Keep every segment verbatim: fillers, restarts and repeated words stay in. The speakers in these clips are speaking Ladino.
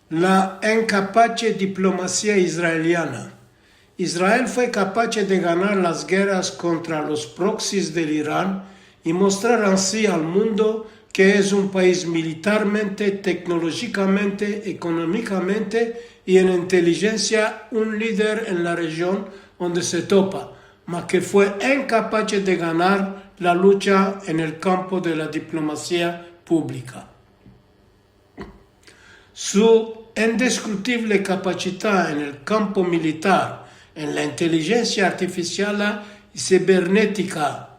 La inkapache diplomasia israeliana. Israel fue kapache de ganar las gerras kontra los proxies del Iran i mostrar ansi al mundo ke es un pais militarmente, teknolojikamente, ekonomikamente i en intelijensia un lider en la rejion onde se topa, ma ke fue inkapache de ganar la lucha en el kampo de la diplomasia publika. Su indiskutivle kapachita en el kampo militar, en la intelijensia artifisiala i sibernetika,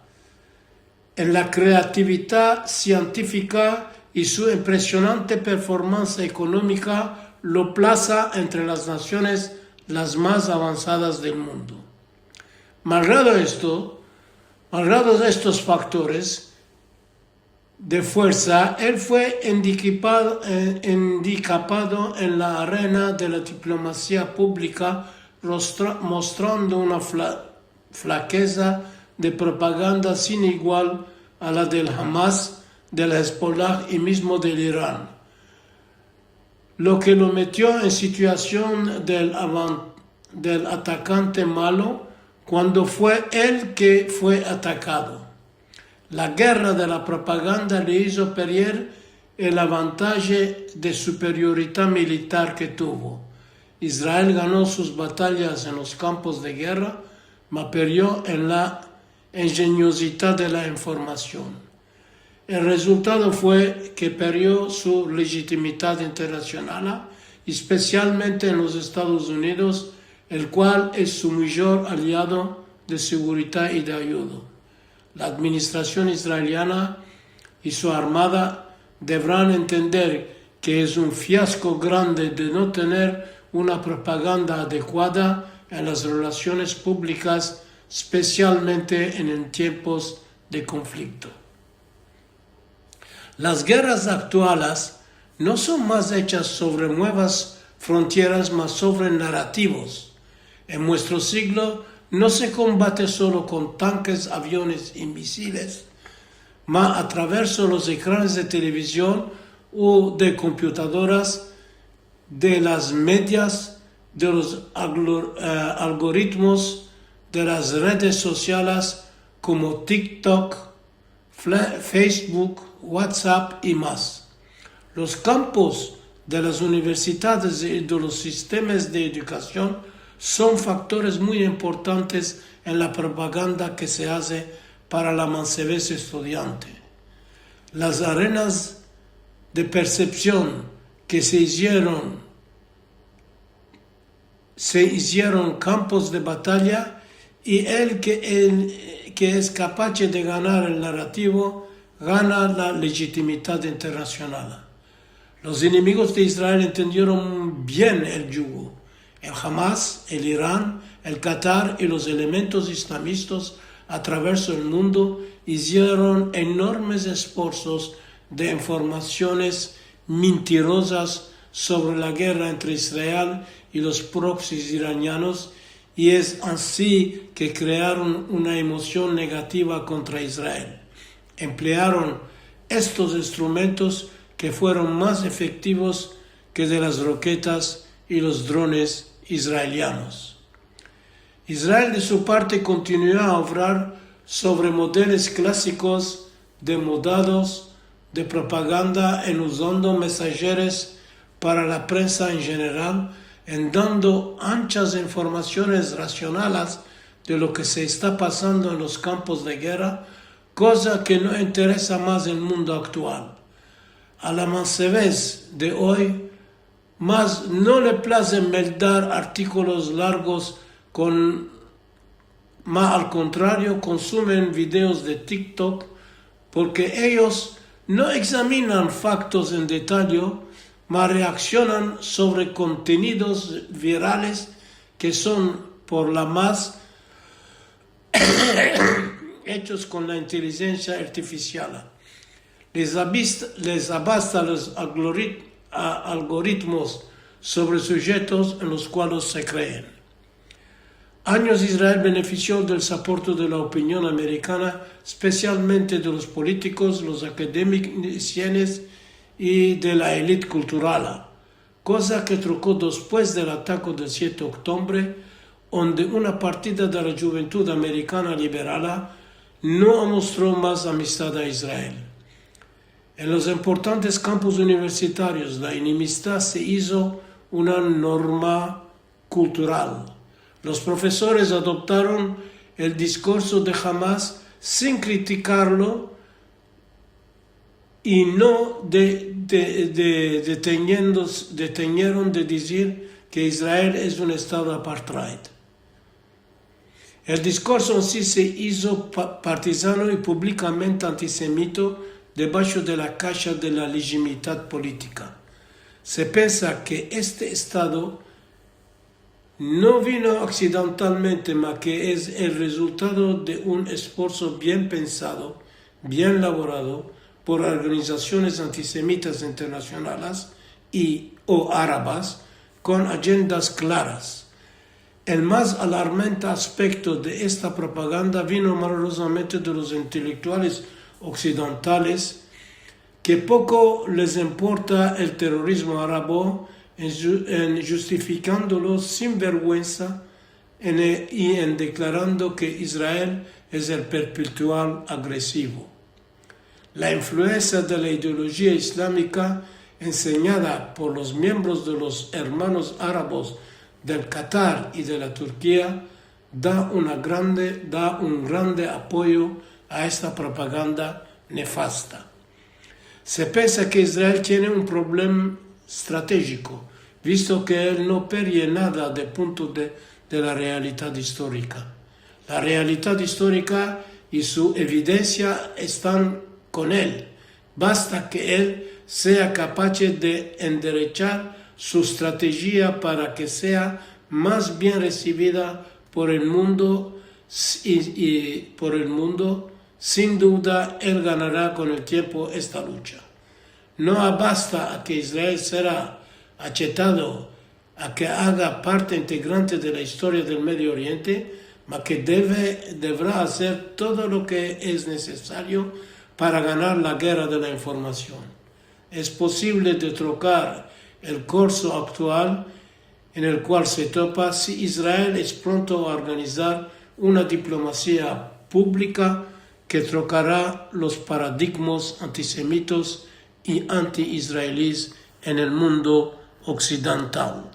en la kreatividad sientifika i su impresionante performans ekonomika lo plasa entre las nasiones las mas avansadas del mundo. Malgrado esto, malgrado estos faktores, de fuersa, el fue indikipado, eh, indikapado en la arena de la diplomasia publika, rostra-, mostrando una fla-, flakeza de propaganda sin igual a la del Hamas, del Hezbollah i mizmo del Iran, lo ke lo metio en situasion del avan-, del atakante malo kuando fue el ke fue atakado. La gerra de la propaganda le izo perder el avantaje de superioridad militar ke tuvo. Israel gano sus batalyas en los kampos de gerra, ma perdio en la injeniozidad de la informasion. El rezultado fue ke perdio su lejitimidad internasionala, espesialmente en los Estados Unidos, el kual es su major aliado de seguridad i de ayudo. La administrasion israeliana i su armada deveran entender ke es un fiasko grande de no tener una propaganda adekuada en las relasiones publikas, espesialmente en, en tiempos de konflikto. Las gerras aktualas no son mas echas sovre muevas frontieras, ma sovre narativos. En muestro siglo no se kombate solo kon tankes, aviones i misiles, ma atraverso los ekranes de televizion u de komputadoras, de las medias, de los aglo-, eh, algoritmos, de las redes sosiales komo TikTok, Fla-, Facebook, WhatsApp i mas. Los kampos de las universidades i de los sistemas de edukasion son faktores muy importantes en la propaganda ke se aze para la mansevez estudiante. Las arenas de persepsion ke se izieron se izieron kampos de batalya, i el ke, el ke es kapache de ganar el narativo gana la lejitimidad internasionala. Los enemigos de Israel entendieron bien el djugo. El Hamas, el Iran, el Katar i los elementos islamistas atraverso el mundo izieron enormes esforsos de informasiones mentirozas sovre la gerra entre Israel i los proxies iranianos, i es ansi ke krearon una emosion negativa kontra Israel. Emplearon estos instrumentos ke fueron mas efektivos ke de las roketas i los drones israelianos. Israel, de su parte, kontinuo a ovrar sovre modelos klasikos de modados de propaganda en uzando mensajeros para la prensa en jeneral, en dando anchas informasiones rasionalas de lo ke se esta pasando en los kampos de gerra, koza ke no interesa mas el mundo aktual. A la mansevez de oy, mas no le plaze meldar artikolos largos kon, ma al kontrario, konsumen videos de TikTok, porke eyos no egzaminan faktos en detalyo, ma reaksionan sovre kontenidos virales ke son por la mas echos kon la intelijensia artifisiala. Les abist-, les abasta los algorit-, a-, algoritmos sovre sujetos en los kualos se kreen. Anyos Israel benefisio del soporte de la opinion amerikana, espesialmente de los politikos, los akademisianes i de la elit kulturala. koza ke troko despues del atako del siete oktombre, onde una partida de la djuventud amerikana liberala no amostro mas amistad a Israel. En los importantes kampus universitarios, la enemistad se izo una norma kultural. Los profesores adoptaron el diskurso de Hamas sin kritikarlo i no de, de, de, deteniendo, detenieron de dizir ke Israel es un estado apartheid. El diskurso en si se izo pa-, partizano i publikamente antisemito debasho de la kasha de la lejitimidad politika. Se pensa ke este estado no vino aksidentalmente, ma ke es el rezultado de un esforso bien pensado, bien lavorado por organizasiones antisemitas internasionales i, o arabas kon ajendas klaras. El mas alarmante aspekto de esta propaganda vino malorozamente de los intelektuales oksidentales, ke poko les importa el terorizmo arabo en ju-, en djustifikandolo sin verguensa en e-, i en deklarando ke Israel es el perpetual agresivo. La influensia de la ideolojia islamika ensenyada por los miembros de los Ermanos Arabos del Katar i de la Turkia da una grande, da un grande apoyo a esta propaganda nefasta. Se pensa ke Israel tiene un problema stratejiko, visto ke el no perye nada de punto de, de la realidad istorika. La realidad istorika i su evidensia estan kon el. Basta ke el sea kapache de enderechar su stratejia para ke sea mas bien resivida por el mundo, s-, i, i por el mundo, sin duda el ganara kon el tiempo esta lucha. No abasta a ke Israel sera achetado a ke aga parte integrante de la istoria del Medio Oriente, ma ke deve, devera azer todo lo ke es nesesario para ganar la gerra de la informasion. Es posivle de trokar el kurso aktual en el kual se topa si Israel es pronto a organizar una diplomasia publika ke trokara los paradigmos antisemitos i anti-israelis en el mundo oksidental.